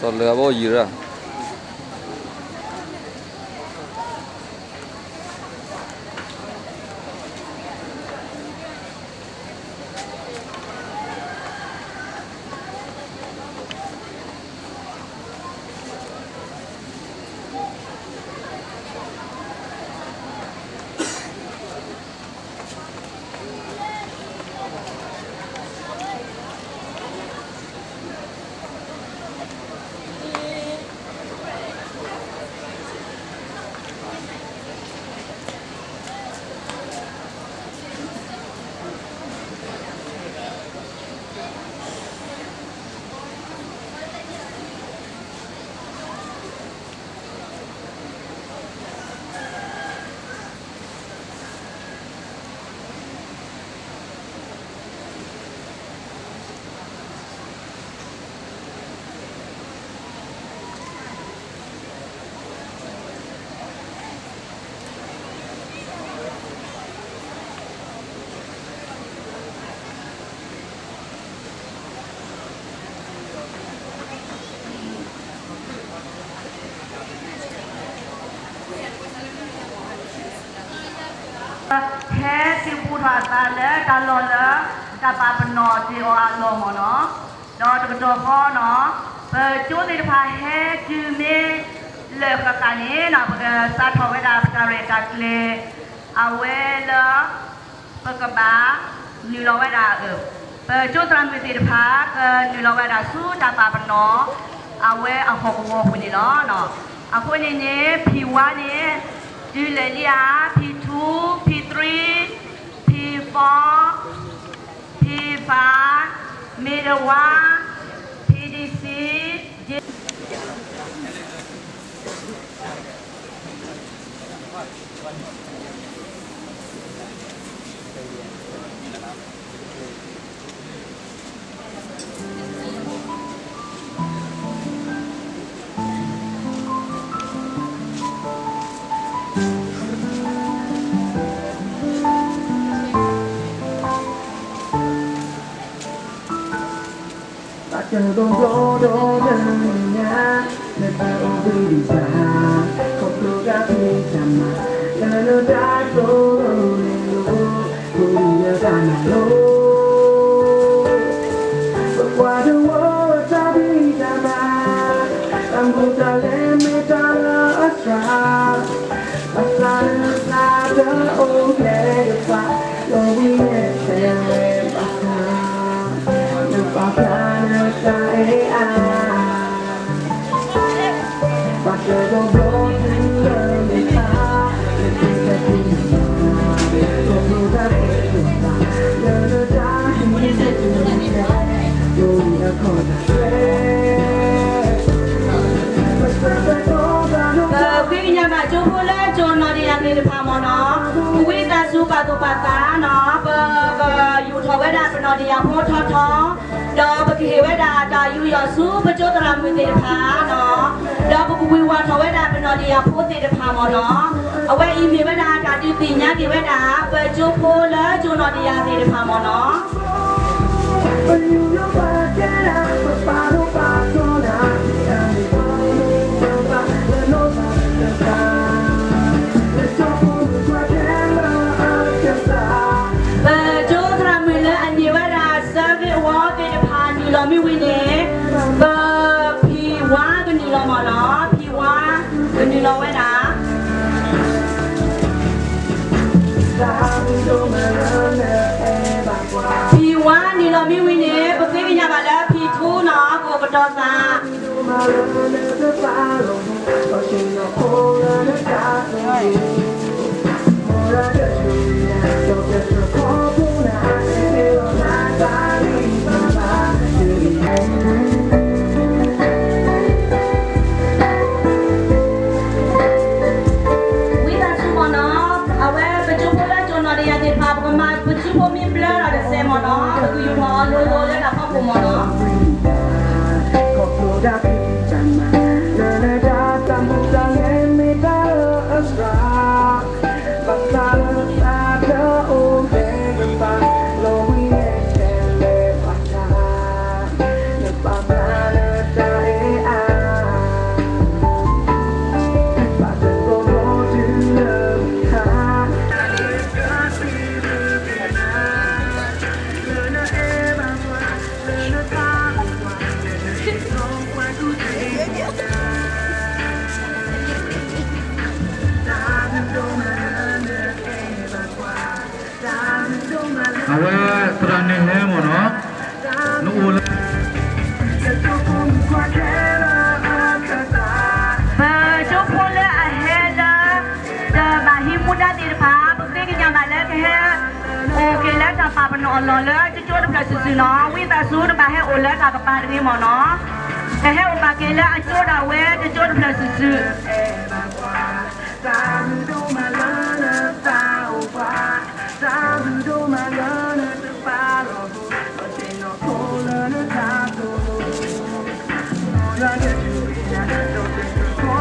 လၢအဘၣ်ယံၤရၣ် ဟဲစံးပူထီၣ်အသးလၢတၢ်လီၢ်လၢ တၢ်ပာ်ပနီၣ်တ့ၢ်အီၤအလီၢ်မ့ၢ်နီၤ, ဒီးတကတီၢ်ဃီနီၤ, ပကၠိသ့ၣ်တဖၣ်ဟဲတုၤမ့ၢ်လၢာ်ဃၣ်ဃၣ်န့ၣ်နီၤ, ပကစးထီၣ်ဝဲဒၣ်ပတၢ်ရဲၣ်တၢ်ကျဲၤ အဝဲလၢ ပကဘၣ်နုာ်လီၤဝဲဒၣ်အ, ပကၠိသရၣ်မုၣ်သ့ၣ်တဖၣ် ကနုာ်လီၤဝဲဒၣ်ဆူတၢ်ပာ်ပနီၣ် အဝဲအဟီၣ်ကဝီၤပူၤန့ၣ်လီၤ. အဃိန့ၣ်န့ၣ် P one န့ၣ် တုၤလၢာ်လံဧါ, P two, P three, P four, P five, middle one, P D C, D ဘၣ်တၢ်ဒိးဘျီဒီးနၤ လၢတၢ်အိၣ်ဘှံးဒံးဘၣ်, ခီဖျိတၢ်ဖံးတၢ်မၤ လၢနတၢ်တိၢ်န့ၣ်လိၤ, ပူၤလၢတၢ်မၤလိ ပကွၢ်တဝီတၢ်ဖံးတၢ်မၤ, တၢ်မူတၢ်လဲၤမ့ၢ်တၢ်လၢအစှၤ, ဘၣ်ဆၣ်လၢသးတအိၣ်ဖျဲးတပှၤ, လီၤဝံၤနဲၣ်ထဲဝဲဘၣ်ဆၣ် နပာ်ဖျါနတၢ်အဲၣ်အါ ဘၣ်တၢ်ဒိးဘျီတုၤလၢနခါ ပဃ့ကညးဘၣ်ကၠိဖိလၢကၠိနီၢ်တယၢ်သ့ၣ်တဖၣ်မ့ၢ်နီၤ, ကဝံသးစူၤပာ်သူၣ်ပာ်သးနီၤ, ပကယူာ်ထီၣ်ဝဲဒၣ်ပနီၢ်တယၢ်ဖိထီထီ, ဒီးပကဟ့ၣ်ဝဲဒၣ်တၢ်ယူးယီၣ်ဆူပကၠိသရၣ်မုၣ်သ့ၣ်တဖၣ်နီၤ, ဒီးပကဝံၤဝါထီၣ်ဝဲဒၣ်ပနီၢ်တယၢ်ဖိသ့ၣ်တဖၣ်မ့ၢ်နီၤ, အဝဲအံၤမ့ၢ်ဝဲဒၣ်တၢ်ဒုးသ့ၣ်ညါက့ၤဝဲဒၣ် ပကၠိဖိလၢကၠိနီၢ်တယၢ်သ့ၣ်တဖၣ်မ့ၢ်နီၤ. ပကၠိသရၣ်မုၣ်လၢအန့ၢ်ဝဲဒၣ် service award သ့ၣ်တဖၣ်နုာ်လီၤမ့ၢ်ဝံၤန့ၣ်, ပ P one ကနုာ်လီၤမ့ၢ်နီၤ, P one ကနုာ်လီၤဝဲဒၣ် P one နုာ်လီၤမ့ၢ်ဝံၤန့ၣ် ပဃ့ကညးဘၣ်လၢ P two နီၤ, ကအိၣ်ကတီၤသး ဝံသးစူၤမ့ၢ်နီၤ, အဝဲပကၠိဖိလၢကၠိနီၢ်တယၢ်သ့ၣ်တဖၣ် ပကမၤပကၠိဖိမ့ၢ်ဘျါထီၣ်တစဲးမ့ၢ်နီၤ, ပကယူာ်ထီၣ်အီၤလိၤလိၤလၢတၢ်ဖီခိၣ်မ့ၢ်နီၤ. ခီဖျိတၢ်ဖံးတၢ်မၤ လၢနတၢ်သးမုၢ်သးလဲၤမ့ၢ်တၢ်လၢအစှၤ, ဘၣ်ဆၣ်လၢသးတအိၣ်ဖျဲး တၢ်ပာ်ပနီၣ်အလီၢ်လၢကၠိတဖျၢၣ်စုာ်စုာ်နီၤ, ဝံသးစူၤတဘၣ်ဟဲအိၣ်လၢတၢ်ကပၤတဂ့ၤမ့ၢ်နီၤ, ကဟဲအိၣ်ဘၣ်က့ၤလၢအကၠိဒၣ်ဝဲကၠိတဖျၢၣ်စုာ်စုာ်. ပကၠိဖိ မုၣ်ခွါလၢအအိၣ်လၢတၢ်ဃၢ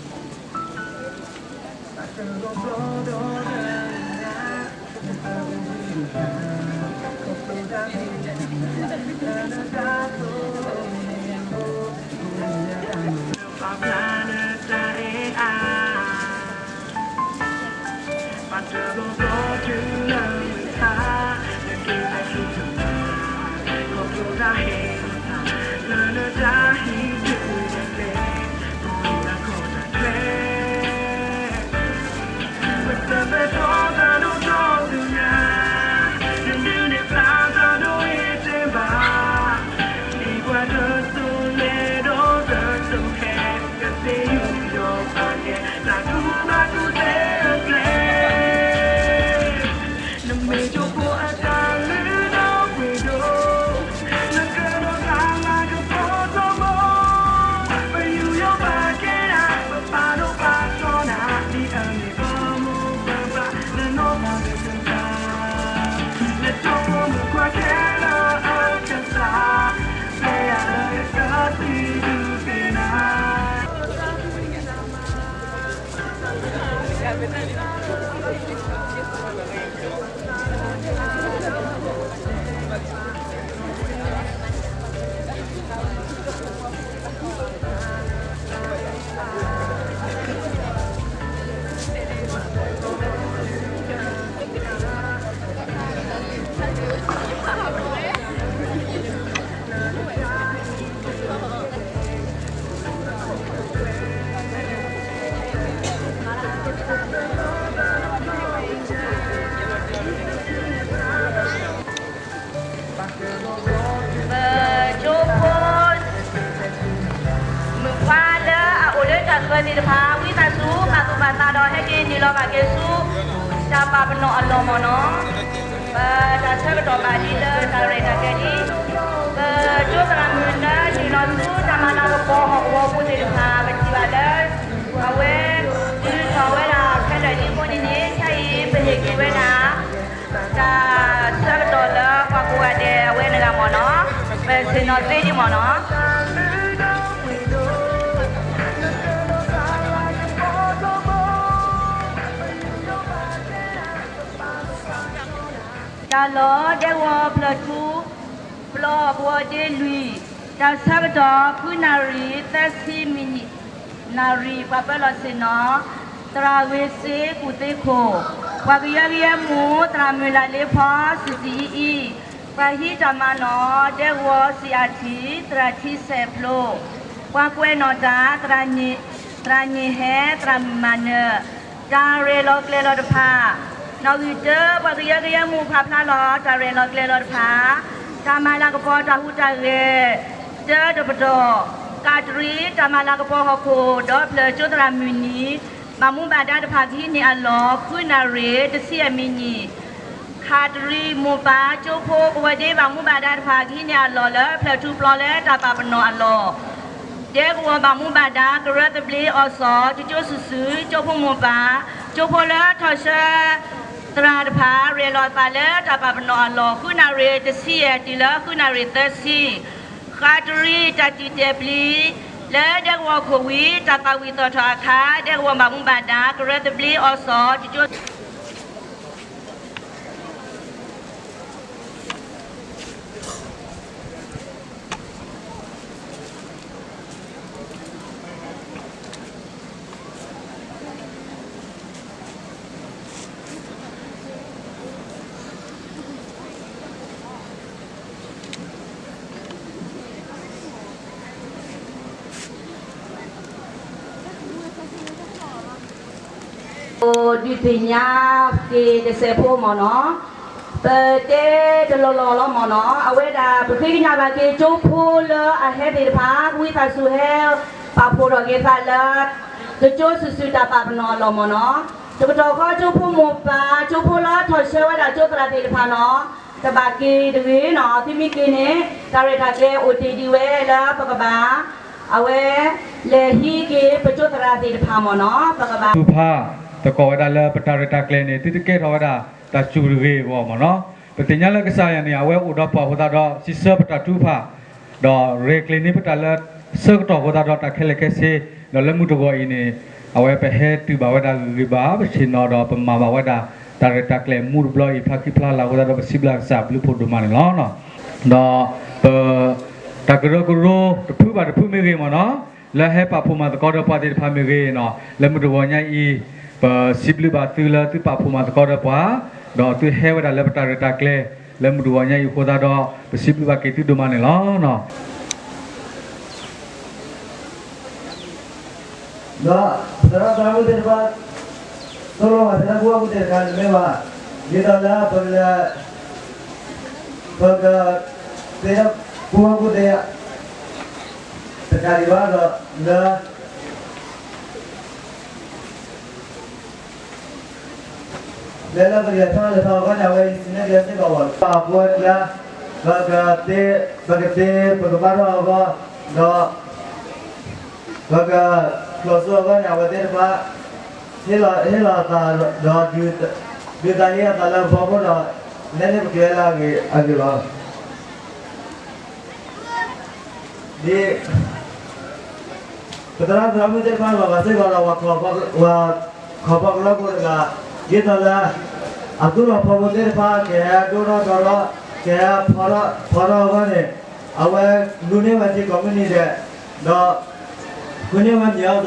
ၤသ့ၣ်တဖၣ် ဝံသးစူၤ ပာ်သူၣ်ပာ်သးဒီးဟဲက့ၤနုာ်လီၤဘၣ်က့ၤဆူ တၢ်ပာ်ပနီၣ်အလီၢ်မ့ၢ်နီၤ. ပတၢ်ဆၢကတီၢ်ဘၣ်လံလၢတၢ်ရဲၣ်တၢ်ကျဲၤလံ. ပကၠိသရၣ်မုၣ်လၢနုာ်လီၤဆူတၢ်မၤလၤကပီၤဟီၣ်ကဝီၤပူၤသ့ၣ်တဖၣ် ပထံၣ်ဘၣ်လၢ အဝဲ တုၤထီၣ်ဝဲဒၣ်ခဲလၢာ်လံအဃိန့ၣ်န့ၣ် ခဲအံၤပဟ့ၣ်က့ၤဝဲဒၣ် တၢ်ဆၢကတီၢ်လၢပှၤကိးဂၤဒဲးအဝဲန့ၣ်ဂ့ၤမ့ၢ်နီၤ, ပဆ့ၣ်နီၤသ့ဒံးမ့ၢ်နီၤ. တၢ်လီၢ်ဒဲကဝီၤဖျၢၣ်ထူ ပျီကဝီၤဒ့လွံၢ်, တၢ်ဆၢကတီၢ် ဃုနၣ်ရံၣ်သၢဆံမံးနံး, နၣ်ရံၣ် ပှၤပၢလီၤဆ့ၣ်နီၤ, သရၣ်ဂ့ၤစ့ကူၣ်သ့ခိၣ်, ပှၤကယၢကယဲမူး သရၣ်မုၢ်လၢ်လ့ဖီ စံးစံးအံၤအံၤ, ပှၤဟံးတၢ်မၤနီၣ် ဒဲကဝီၤစံးအထံး သရၣ်ထံဆဲးဖျိ, ပှၤကွဲးနီၣ်တၢ် သရၣ်ညံၣ်ဟဲ သရၣ်မုၢ်မၤနၢၤ, တၢ်ရဲၣ်လီၤကျဲၤလီၤတဖၣ်, နီၣ်ဂံၢ်တၢ ပှၤကယၢကယဲမူးဖးဖျါလီၤ တၢ်ရဲၣ်လီၤကျဲၤလီၤတဖၣ်, တၢ်မၤလၤကပီၤတၢ်ဟူးတၢ်ဂဲၤ တၢတပတီၢ်, ကးတရံး တၢ်မၤလၤကပီၤဟီၣ်ခိၣ် ဒီးဖျၢၣ်ကၠိသရၣ်မုၢ်နံၤ ဘၣ်မူဘၣ်ဒါတဖၣ်ကဟံးန့ၢ်အလီၢ် ဃုနၣ်ရံၣ်တဆံယဲၢ်မံးနံး, ခးတရံးမိၢ်ပၢ်ကၠိဖိကဝီၤဒ့ ဘၣ်မူဘၣ်ဒါတဖၣ်ကဟံးန့ၢ်အလီၢ်လၢ ဖျၢၣ်ထူပျီလၢတၢ်ပာ်ပနီၣ်အလီၢ်, ဒဲကဝီၤဘၣ်မူဘၣ်ဒါ ကရၢသဘျ့အီၤစီၤ ကၠိကၠိစုာ်စုာ် ကၠိဖိမိၢ်ပၢ်, ကၠိဖိလၢထီၣ်ဆှၢ သရၣ်တဖၣ် ရဲၣ်လီၤသးလၢတၢ်ပာ်ပနီၣ်အလီၢ် ဃုနၣ်ရံၣ်တဆံယဲၢ်တုၤလၢဃုနၣ်ရံၣ်သၢဆံ, ဃးတရံးတၢ်တံာ်တဲာ်ပျံၤ လၢဒဲကဝီၤခိၣ်ဝံၤ တၢ်သးဝံၣ်သီၣ်ထီၣ်အခါ ဒဲကဝီၤဘၣ်မူဘၣ်ဒါ ကရၢသဘျ့အီၤစီၤ ကၠိကၠိ ဒုးသ့ၣ်ညါက့ၤတစဲးဖိမ့ၢ်နီၤ, ပတဲတလီၢ်လီၢ်လီၤမ့ၢ်နီၤ, အဝဲဒၣ်ပဃ့ကညးဘၣ်က့ၤကၠိဖိလၢအဟဲသ့ၣ်တဖၣ် ဝံသးစူၤဟဲပာ်ဖှိၣ်ထီၣ်က့ၤသးလၢ တကၠိစုာ်စုာ်တၢ်ပာ်ပနီၣ်အလီၢ်မ့ၢ်နီၤ, တကတီၢ်ဃီကၠိဖိမိၢ်ပၢ် ကၠိဖိလၢထီၣ်ဆှၢဝဲဒၣ်ကၠိသရၣ်သ့ၣ်တဖၣ်နီၤ, တဘၣ်က့ၤတဂ့ၤနီၤ, သုမ့ၢ်က့ၤန့ၣ် တၢ်ရဲၣ်တၢ်ကျဲၤအိၣ်တ့ၢ်ဒံးဝဲလၢပကဘၣ် အဝဲ လဲၤဟံးက့ၤပကၠိသရၣ်သ့ၣ်တဖၣ်မ့ၢ်နီၤ, ပကဘၣ် ထူဖး သကိးဝဲဒၣ်လၢပတၢ်ရဲၣ်တၢ်ကျဲၤန့ၣ် သုတကဲထီၣ်ဝဲဒၣ်တၢ်စူၢ်တဂ့ၤအဂီၢ်မ့ၢ်နီၤ, ပသ့ၣ်ညါလၢကစၢ်ယွၤန့ၣ် အဝဲအိၣ်ဒီးပှၤအဃိသတးဒီး စံးဆၢပတၢ်ထုကဖၣ် ဒီးရဲၣ်ကျဲၤန့ၢ်ပတၢ်လၢ ဆၢကတီၢ်အဃိသတးဒီးတၢ်ခဲလၢာ်ခဲဆ့, ဒီးလၢမုၢ်တဂီၤအံၤန့ၣ် အဝဲပဟဲတုၤဘၣ်ဝဲဒၣ်ဂ့ၤဂ့ၤဘၣ်ဘၣ်ဆ့ၣ်နီၤဒီး ပမၤဘၣ်ဝဲဒၣ် တၢ်ရဲၣ်တၢ်ကျဲၤမူတဘျီအံၤ ဖျါခံဖျါလာ်အဃိသတးဒီး ပစံးဘျုးကစၢ်ဘျုးဖှိၣ်ဒိၣ်မးန့ၣ်လီၤ. ဒီးပ တၢ်ကရၢကရိတဖုဘၣ်တဖုမ့ၢ်ဂ့ၤမ့ၢ်နီၤ, လၢဟဲပာ်ဖှိၣ်မၤသကိးဒီးပှၤသ့ၣ်တဖၣ်မ့ၢ်ဂ့ၤနီၤ, လၢမုၢ်တဂီၤညါအံၤ ပစံးဘျုးဘၣ်သုလၢသုပာ်ဖှိၣ်မၤသကိးဒီးပှၤ, ဒီးသုဟဲဝဲဒၣ်လၢပတၢ်ရဲၣ်တၢ်ကျဲၤ လၢမုၢ်တဂီၤညါအံၤအဃိသတးဒီး ပစံးဘျုးဘၣ်က့ၤသုဒိၣ်မးန့ၣ်လီၤ. ဒီးပသရၣ်သရၣ်မုၣ်သ့ၣ်တဖၣ် သိၣ်လိပှၤသ့ၣ်တဖၣ် ပူဖိသ့ၣ်တဖၣ်န့ၣ်မ့ၢ်ဘၣ်, ဒ်သိးလၢပကလဲၤ ပကသ့ၣ်ညါပူဖိသ့ၣ်တဖၣ် တကးဒံးဘၣ်ဒီး လၢ လဲၤလၢပကလဲၤထီၣ်လဲၤထီအဂီၢ်န့ၣ် အဝဲအံၤစံးန့ၢ်က့ၤစ့ၢ်ကီးဝဲ ပှၤဖိအကျါ ပကသ့ ပကသ့ ပကဘၣ်ထီၣ်အဂီၢ် ဒီး ပကဖျိးစိအဂီၢ်န့ၣ် အဝဲသ့ၣ်တဖၣ် ဟ့ၣ်လီၤ ဟ့ၣ်လီၤအသးဒီး ဒုးသးဟ့အသးလၢပဖီခိၣ်ဒီး နဲန့ၢ်ပကျဲလၢအဂ့ၤအဂ့ၤလီၤ. ဒ် ပသရၣ်သရၣ်မုၣ်သ့ၣ်တဖၣ်လီၤဂာ်စ့ၢ်ကီးဒီး ပှၤခီဖျိကလီၢ်ဖိတဂၤ ဒ်သိးလၢ အသူၣ်ထီၣ်ဖီဖိသ့ၣ်တဖၣ် ကဟဲဒိၣ်ထီၣ်ထီထီၣ် ကဟဲဖီထီၣ်အဂီၢ်န့ၣ် အဝဲလူၤန့ၢ်ဝဲထံကိးမုၢ်နံၤဒဲး ဒီး ဃုန့ၢ်ဝဲမ့ၢ်အီၤ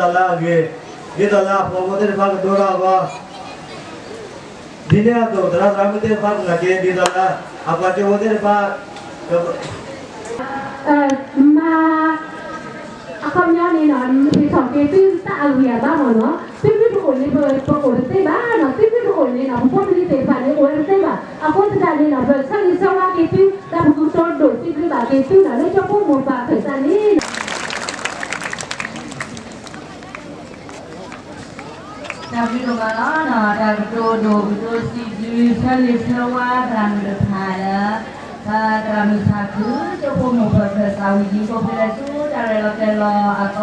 သးလၢအဂ့ၤ ဒ်သိးလၢအဖီဖိသ့ၣ်တဖၣ်ကဒိၣ်ထီၣ်အဂီၢ် ဒ်န့ၣ်အသိး သရၣ်သရၣ်မုၣ်သ့ၣ်တဖၣ်ကနာ်က့ၤ ဒ်သိးလၢ အပှၤကၠိဖိသ့ၣ်တဖၣ် မၤ အခီပညီန့ၣ်နီၤ ဟ့ၣ်ထီၣ်က့ၤသုတၢ်အဂံၢ်အဘါမ့ၢ်နီၤ, သုမ့ၢ်ပအိၣ်န့ၣ် ပအိၣ်တသ့ဘၣ်နီၤ, သုမ့ၢ်ပအိၣ်န့ၣ်နီၤ ပဖိပလံၤသ့ၣ်တဖၣ်န့ၣ် အိၣ်ဝဲတသ့ဘၣ်. အဃိသတးန့ၣ်နီၤ ပဆၢဂ့ၤဆၢဝါက့ၤသု ဒီးပကတိၤဒိၣ်စံးဘျုးဘၣ်က့ၤသုနီၤ လၢကၠိဖိမိၢ်ပၢ်အခၢၣ်စးန့ၣ်နီၤ တၢ်ဘျုးဒိၣ်မးလီၤ. တၢ်ကတိၤဒိၣ်ကတိၤစံးဘျုး ဆၢဂ့ၤဆၢဝါသရၣ်မုၣ်တဖၣ်လၢ သရၣ်မုၣ်ဆၣ်ခုၣ် ကၠိဖိမိၢ်ပၢ်အခၢၣ်စးဝံၤလံ ပှဲၤလၢဆူတၢ်ရဲၣ်လီၤကျဲၤလီၤအသီတပ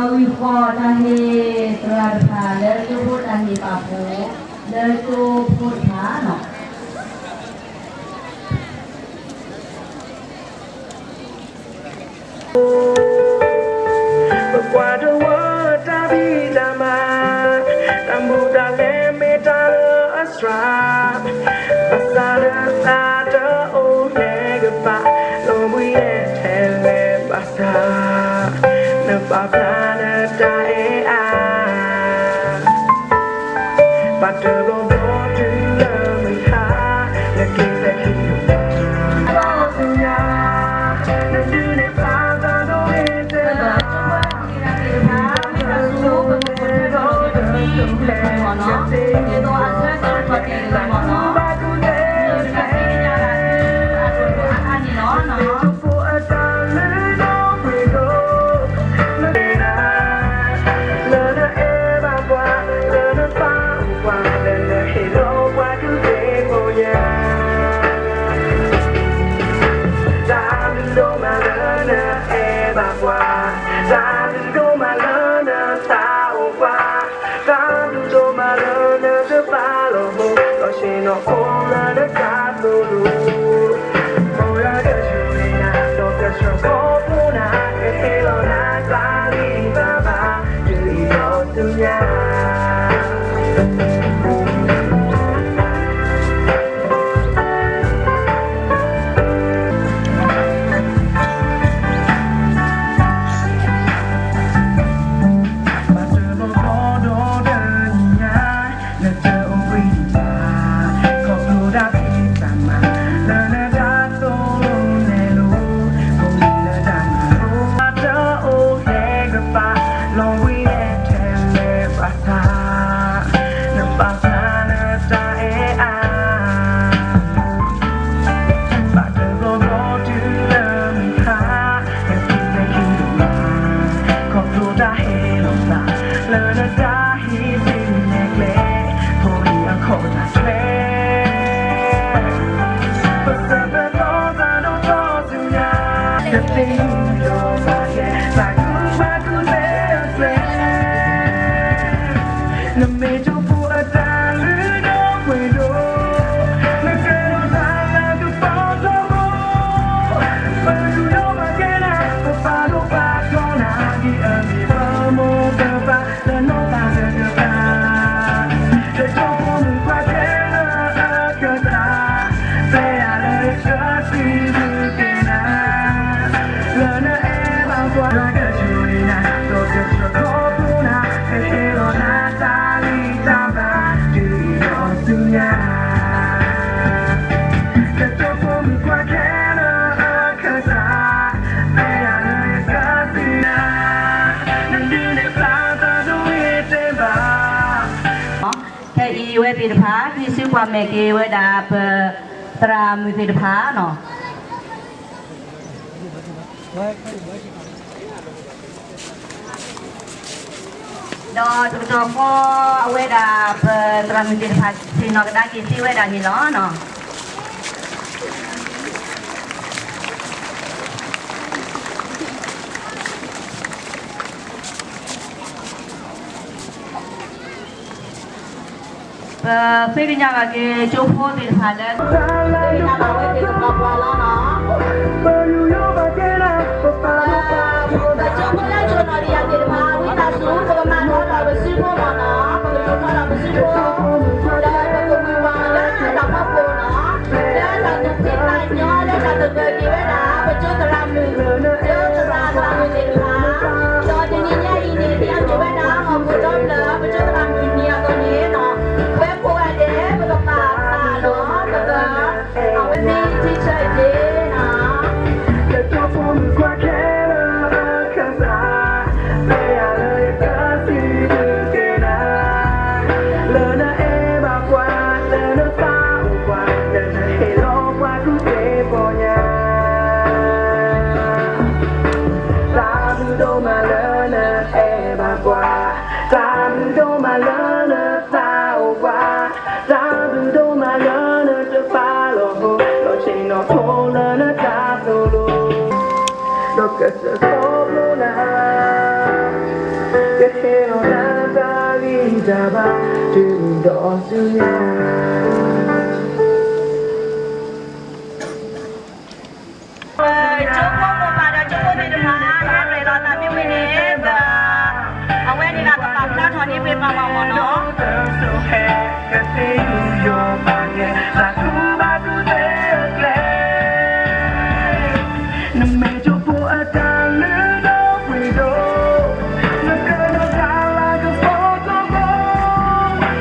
တီၢ်, နီၣ်ဂံၢ်ဃီတၢ်ဟ့ၣ်သရၣ်တဖၣ်လၢကၠိဖိတၢ်ဟ့ၣ်ပာ်ဖှိၣ် လၢကၠိဖိတဖၣ်နီၤ ပကွၢ်တဝၢတၢ်ဖံးတၢ်မၤ, တၢ်မူတၢ်လဲၤမ့ၢ်တၢ်လၢအစှၤ, ဘၣ်ဆၣ်လၢသးတအိၣ်လၢၤကပၤ, လီၤဘှံးယဲၢ်ထဲလဲၣ်ဘၣ်ဆၣ်, နပာ်ဖျါနတၢ်အဲၣ်အါ ဘၣ်တဘျီဘျီတုၤလၢမုၢ်ဟါ, နက့ၤသးခံ, နဒုးန့ၢ်ဖးသးဒိၣ်ဝဲတဲဘၣ် တၢ်ဘျုးဒိၣ်မးလၢနအဲၣ်ဘၣ်ပှၤ, တၢ်ဘျုးဒိၣ်မးလၢနသးအိၣ်ပှၤ, တၢ်ဘျုးဒိၣ်မးလၢနတပ သ့ၣ်ယူးယီၣ်ဘၣ်ကဲ သးခုဘၣ်ကူၣ်သ့အကျဲ နမ့ၢ်ကၠိဖိအတၢ်လုၢ်ဒိၣ်ပှ့ၤဒိၣ် နကဲထီၣ်တၢ်လၢကပီၤထီဘိ ပယူးယီၣ်ဘၣ်ကဲနၤ ပပာ်ဒိၣ်ပာ်ထီနၤ ဒ်အမ့ၢ်ပမိၢ်ပပၢ် လၢနီၢ်သးတကပၤ ကၠိဖိမုၣ်ခွါခဲလၢာ်အကစၢ် ပျဲယၤလၢကစံးဘျုးက့ၤနၤ လၢနအဲၣ်ဘၣ်ပှၤ ကဆူၣ်နၤ ဒီးကဆှၢခီဖျိနၤ ကဟ့ၣ်လီၤနၤတၢ်ဂံၢ်တၢ်ဘါ တုၤဒီးဆူညါ ကၠိဖိမုၣ်ခွါခဲလၢာ်အကစၢ် ပျဲယၤလၢကစံးဘျုးနၤ နဒုးနဲၣ်ဖျါသးတဝံၤတ့ၢ်ဘၣ် ခဲအံၤအဝဲသ့ၣ်တဖၣ် ဟံးစုကွၢ်မဲာ်က့ၤဝဲဒၣ်ပသရၣ်မုၣ်သ့ၣ်တဖၣ်နီၤ ဒီးတကတီၢ်ဃီအဝဲဒၣ်ပသရၣ်မုၣ်သ့ၣ်တဖၣ် ဆ့ၣ်နီၤကဒါက့ၤသ့ဝဲဒၣ်န့ၣ်လီၤနီၤ. ပဃ့ကညးဘၣ်က့ၤကၠိဖိသ့ၣ်တဖၣ်လၢ ဃ့ကညးဘၣ်ဝဲသ့ၣ်တဖၣ်ပှၤလီၤနီၤ. ပကၠိဖိလၢကၠိနီၣ်ဒံးယၤသ့ၣ်တဖၣ် ဝံသးစူၤ ပကမၤထီထီၣ်ပစုဖိမ့ၢ်နီၤ, ပကယူၤထီထီၣ်ပစုဖိ ဒီးပကမၤဘၣ်လၢတၢ်ဖီခိၣ်နီၤ, လၢတၢ်သူၣ်ဖှံသးညီ လၢတၢ်သဂၢၢ်က့ၤဝဲဒၣ် ပကၠိသရၣ်မုၣ် ကၠိသရၣ်သရၣ်မုၣ်သ့ၣ်တဖၣ်, ဒီးတနံၤညါအံၤန့ၣ် သ့ၣ်ညါက့ၤဝဲဒၣ်ဟီၣ်ခိၣ်ဒီဖျၢၣ် ပကၠိသရၣ်မုၣ်နံၤအသိးန့ၣ်နီၤ, ဝဲကိးဂၤဒဲး ပကပာ်ဖျါနီၤ ပက အဝဲမ့ၢ်ထံဆၢက့ၤနီၤ ကၠိဖိမုၣ်ခွါခဲလၢာ်အကစၢ်, ပျဲယၤလၢယကစံးဘျုးက့ၤနၤ, လၢနအဲၣ်ဘၣ်ပှၤ လၢနသးအိၣ်ပှၤ လၢနဟ့ၣ်လီၤပှၤကူၣ်သ့ပီညါ, တၢ်ဘျုးဒိၣ်မးလၢနအဲၣ်ဘၣ်ပှၤ, တၢ်ဘျုးဒိၣ်မးလၢနသးအိၣ်ပှၤ, တၢ်ဘျုးဒိၣ်မးလၢနတပာ်လီၤဖိ, လီၤဆ့ၣ်နီၤဖိလၢနတၢ်သိၣ်လိ, ဒီးကစၢၢ်ခီဖျိနၤ, ကဟ့ၣ်လီၤနၤတၢ်ဂံၢ်တၢ်ဘါ တုၤဒီးဆူညါ ကၠိဖိမိၢ်ပၢ်ဒီးကၠိဖိသ့ၣ်တဖၣ် ဟဲရဲၣ်လီၤသးမ့ၢ်ဝံၤန့ၣ် ပ အဝဲန့ၣ်ဘၣ်ပပာ်ဖျါထီၣ်န့ၢ်ပှၤမ့ၢ်နီၤ နမ့ၢ်ကၠိဖိအတၢ်လုၢ်ဒိၣ်ပှ့ၤဒိၣ်, နကဲထီၣ်တၢ်လၢကပီၤထီဘိ,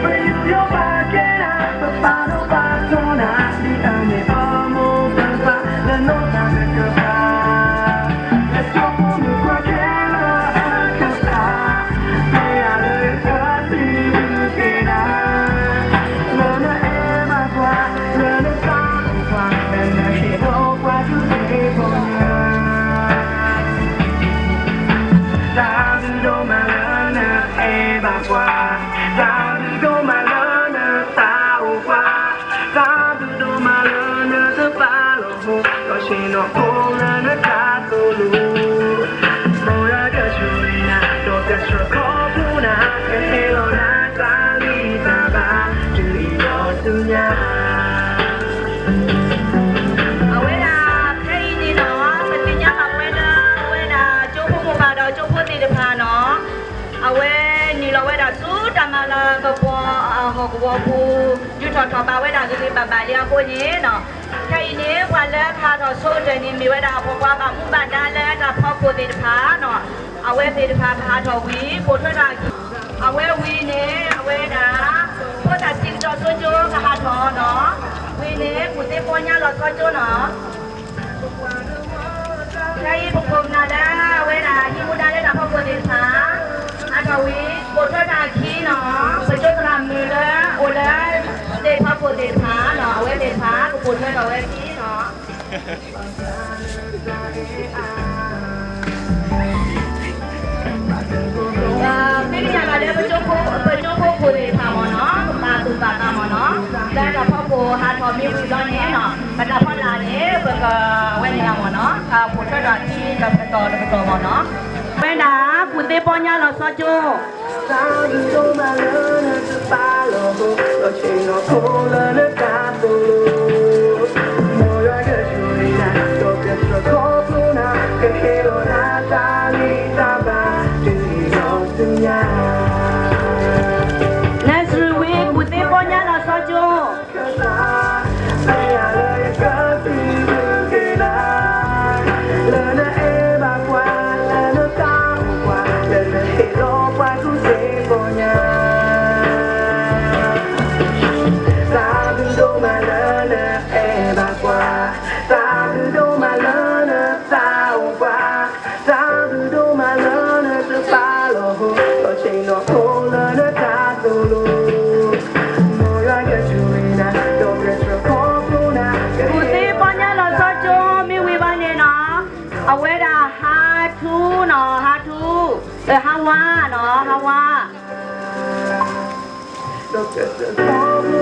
ပယူးယီၣ်ဘၣ်ကဲနၤ, ပပာ်ဒိၣ်ပာ်ထီနၤ, ဒ်အမ့ၢ်ပမိၢ်ပပၢ် လၢနီၢ်သးတကပၤ ကၠိဖိမုၣ်ခွါခဲလၢာ်အကစၢ်, ပျဲယၤလၢယကစံးဘျုးက့ၤနၤ, လၢနအဲၣ်ဘၣ်ပှၤ, လၢနသးအိၣ်ပှၤ, လၢနဟ့ၣ်လီၤပှၤကူၣ်သ့ပီညါ, တၢ်ဘျုးဒိၣ်မးလၢနအဲၣ်ဘၣ်ပှၤ, တၢ်ဘျုးဒိၣ်မးလၢနသးအိၣ်ပှၤ, တၢ်ဘျုးဒိၣ်မးလၢနတပာ်လီၤဖိ, လီၤဆ့ၣ်နီၤဖိလၢနတၢ်သိၣ်လိ, မိၢ်ဒီးကဆူၣ်နၤ, ဒီးကဆှၢခီဖျိနၤ, ကဟ့ၣ်လီၤနၤတၢ်ဂံၢ်တၢ်ဘါ တုၤအံၤဒီးဆူညါ အဝဲဒၣ်ဖဲအံၤန့ၣ်နီၤ ပသ့ၣ်ညါဘၣ်ဝဲလၢ အဝဲဒၣ်ကၠိဖိမိၢ်ပၢ်ဒီးကၠိဖိသ့ၣ်တဖၣ်နီၤ အဝဲနုာ်လီၤဝဲဒၣ်ဆူတၢ်မၤလၤကပီၤအဟီၣ်ကဝီၤပူၤ ယူၤထီၣ်ထီၣ်ဘၣ်ဝဲဒၣ်ဂ့ၤဂ့ၤဘၣ်ဘၣ်လံအဃိန့ၣ်နီၤ ခဲအံၤန့ၣ် ပှၤလၢကဟးထီၣ်ဆိကတၢၢ်န့ၣ် မ့ၢ်ဝဲဒၣ်အဖိခွါဘၣ်မူဘၣ်ဒါလၢတၢ်ဖီခိၣ်သ့ၣ်တဖၣ်နီၤ အဝဲသ့ၣ်တဖၣ်ကဟးထီၣ်ဝံၤ ပိာ်ထွဲထီၣ်အခံ အဝဲဝံၤန့ၣ် အဝဲဒၣ် ဖိသၣ်ဆံးကတီၢ်ဆိကၠိကဟးထီၣ်နီၤ ဝံၤန့ၣ် ကူၣ်သ့ပီညါလီၤဆီကၠိနီၤ ခဲအံၤပခိၣ်ပနၢ်လၢအဝဲဒၣ်ဟံးမူဒါလၢတၢ်ဖီခိၣ်သ့ၣ်တဖၣ် ဟးထီၣ်ဝံၤ ပိာ်ထွဲထီၣ်အခံနီၤ ပကၠိသရၣ်မုၣ်လၢအိၣ်လၢ သ့ၣ်ဖီခိၣ်သ့ၣ်တဖၣ်နီၤ အဝဲသ့ၣ်တဖၣ် ကပိာ်ထွဲထီၣ်ဝဲအခံနီၤ သ့ၣ်ညါဘၣ်လၢပကၠိဖိ ပကၠိဖိဖိသ့ၣ်တဖၣ်မ့ၢ်နီၤ ပဘၣ်သူၣ်ဘၣ်သးမ့ၢ်နီၤ လၢတၢ်ဖီခိၣ်ဟးထီၣ်မ့ၢ်ဝံၤဘျီန့ၣ်နီၤ ပတၢ်ဖီလာ်န့ၣ် ပကဝဲန့ၣ်လီၤမ့ၢ်နီၤ ပိာ်ထွဲထီၣ်အခံ တကတီၢ်မ့ၢ်နီၤ, ဝဲဒၣ် ကူၣ်သ့ပီညါလီၤဆီကၠိ တၢ်ဘျုးဒိၣ်မးလၢနတပာ်လီၤဟိ လီၤဆ့ၣ်နီၤဖိလၢနတၢ်သိၣ်လိ မ်ယွၤကဆိၣ်ဂ့ၤနၤ ဒီးကဆှၢခီဖျိနၤ ကဟ့ၣ်လီၤနၤတၢ်ဂံၢ်တၢ်ဘါ တုၤလီၤဆူညါ နစရံဝံ ကူၣ်သ့ပီညါလီၤဆီကၠိ ကစၢ် မ့ၢ်ယၤလၢယကစံးဘျုးက့ၤနၤ လၢနအဲၣ်ဘၣ်ပှၤ လၢနသးအိၣ်ပှၤ လၢနဟ့ၣ်လီၤပှၤကူၣ်သ့ပီညါ တၢ်ဘျုးဒိၣ်မးလၢနအဲၣ်ဘၣ်ပှၤ တၢ်ဘျုးဒိၣ်မးလၢနသးအိၣ်ပှၤ တၢ်ဘျုးဒိၣ်မးလၢနတပာ်လီၤဟိ လီၤဆ့ၣ်နီၤဖိလၢနတၢ်သိၣ်လိ မ်ယွၤကဆိၣ်ဂ့ၤနၤ ဒီးကဆှၢခီဖျိနၤ ကူၣ်သ့ပီညါလီၤဆီကၠိ မ့ၢ်ဝံၤဘၣ်န့ၣ်နီၤ, အဝဲဒၣ်ဟါထူနီၤ, ဟါထူ, ဟါဝါနီၤ, ဟါဝါ ဒီးကဆှၢခီဖျိ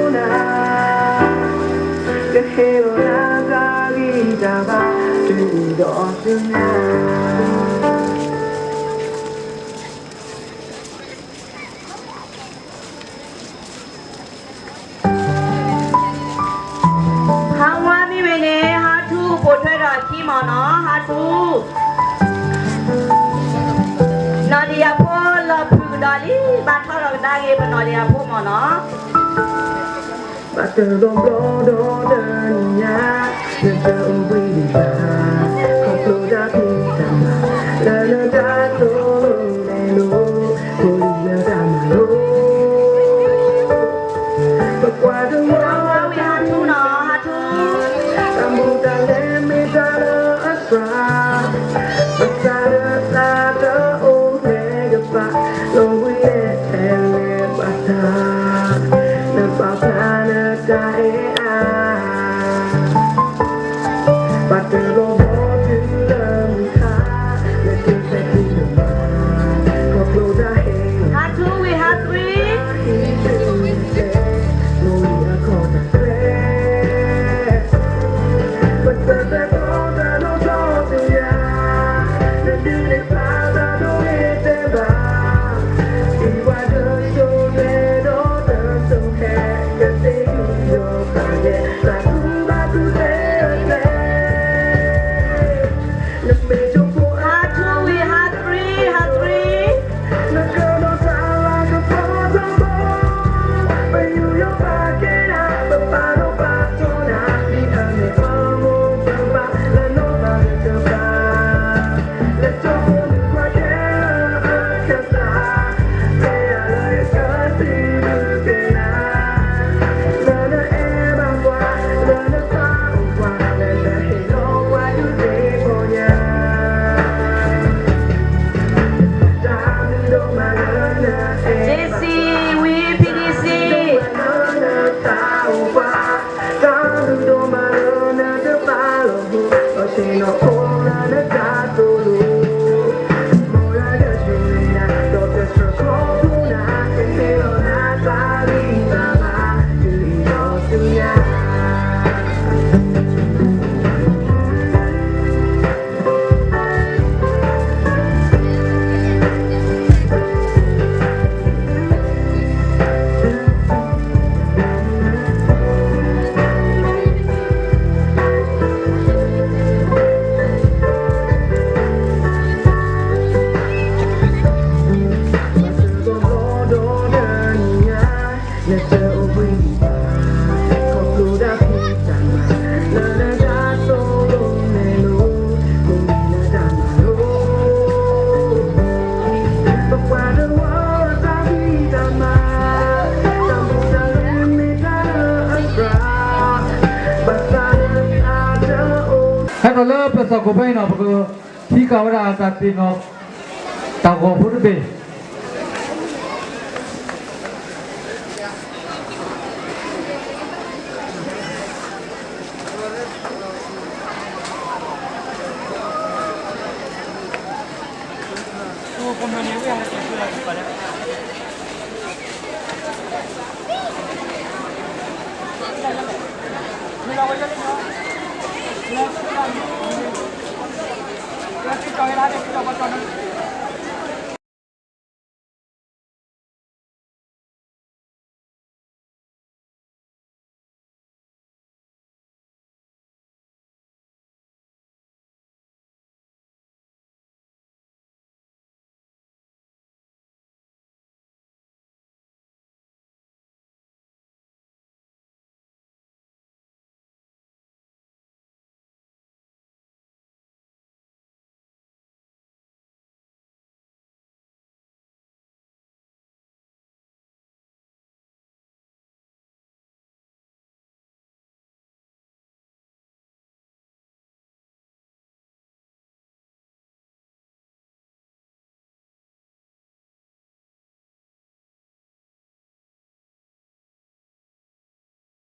နၤ ကဟ့ၣ်လီၤနၤတၢ်ဂံၢ်တၢ်ဘါ တုၤဒီးဆူညါ ဟါဝါမ့ၢ်ဝံၤန့ၣ် ဟါထူပိာ်ထွဲဒီးအခံမ့ၢ်နီၤ, ဟါထူ နီၢ်တယၢ်ဖိလီၤဖုးဒီးလံ ဘၣ်ထီၣ်ဒီးကဒါက့ၤ ပနီၢ်တယၢ်ဖိမ့ၢ်နီၤ, ဘၣ်တၢၢ်လီၤဘျီဒီးတနံၤညါ နတအိၣ်ဘှံးဘၣ် ခီဖျိတၢ်ဖံးတၢ်မၤ လၢနတၢ်သိၣ်လိနဲၣ်လိ ဖိလံၤလၢတၢ်မၤလိ ပကွၢ်တဝီ ဟါထူနီၤ, ဟါထူ တၢ်မူတၢ်လဲၤမ့ၢ်တၢ်လၢအစှၤ ပသးလၢသးတအိၣ်မဲာ်ကပၤ လီၤဘှံးလဲၤထဲလဲၤဘၣ်တၢ် နပာ်ဖျါနတၢ်အဲၣ်အါ ဘၣ်တၢၢ်လီၤဘျီတုၤလၢမုၢ်ခါ နက့ၤဖဲတုၤလၢမၤ ခီဖျိတၢ်ဟဲ ဟါထူဝံၤ ဟါသရံ ဟံးတုၤတဲ မိၢ်လံၤအခီၣ်တၢ်ကျဲ ပတၢၢ်ဖဲကီၢ်တၢ်ဒီးကီၢ်တယၢ် နဒုးန့ၢ်ဖျါသးဒိးဂ့ၤတဲဘၣ် ဒံးဝဲတစိၤလဲၤဒီးတစိၤဟဲ ကသ့ဒံးဒီးပာ်ယဲ သးခုဘၣ်သူၣ်သ့အကျဲ နမ့ၢ်ကၠိဖိ ဟါထူဝံၤ ဟါသရံ ဟါသရံ နကနီၤတၢ်လၤကပီၤထီဘိ ပယူးယီၣ်ပာ်ကဲနၤ ပပာ်ဒိၣ်ပာ်ထီနၤ ဒ်အမ့ၢ်ပမိၢ်ပပၢ် လၢနီၢ်သးတကပၤ လၢကၠိဖိနုာ်ကွၢ်ကဲလၢအကစၢ် မ့ၢ်ယၤလၢယကစံးဘျုးက့ၤနၤ လၢနအဲၣ်ဘၣ်ပှၤ လၢနသးအိၣ်ပှၤ လၢနဟ့ၣ်လီၤပှၤဒုးသ့ၣ်ပီညါ တၢ်ဘျုးဒိၣ်မးလၢနအဲၣ်ဘၣ်ပှၤ က့စံဝံၤ ဖံနံစံ လၢနသးအိၣ်ပှၤ တၢ်ဘျုးဒိၣ်မးလၢနတပာ်လီၤဟိ လီၤဆ့ၣ်နီၤဖိလၢနတၢ်သိၣ်လိ မ်ယွၤကဆိၣ်ဂ့ၤနၤ ဒီးကဆှၢခီဖျိနၤ ကဟ့ၣ်လီၤနၤတၢ်ဂံၢ်တၢ်ဘါ တုၤလီၤဆူညါ နတအိၣ်ဘှံးဘၣ် ခီဖျိတၢ်ဖံးတၢ်မၤ လၢနတၢ်သိၣ်လိနဲၣ်လိ မိၢ်လံၤလၢတၢ်မၤလိ ပကွၢ်တဝီတၢ်ဖံးတၢ်မၤ တၢ်မူတၢ်လဲၤမ့ၢ်တၢ်လၢအစှၤ ဘၣ်သးလၢသးတအိၣ် ဟဲဒီးလၢပလၢသီၣ်ခိၣ်ဖဲအံၤနီၤ ပကဟံးဃာ်ဝဲဒၣ်တၢ်သ့ၣ်နီၣ် တၢ်ဂီၤဖိတဘ့ၣ် ကၠီဝဲဒၣ်န့ၣ် ကၠီပှၤကၠီနီၤ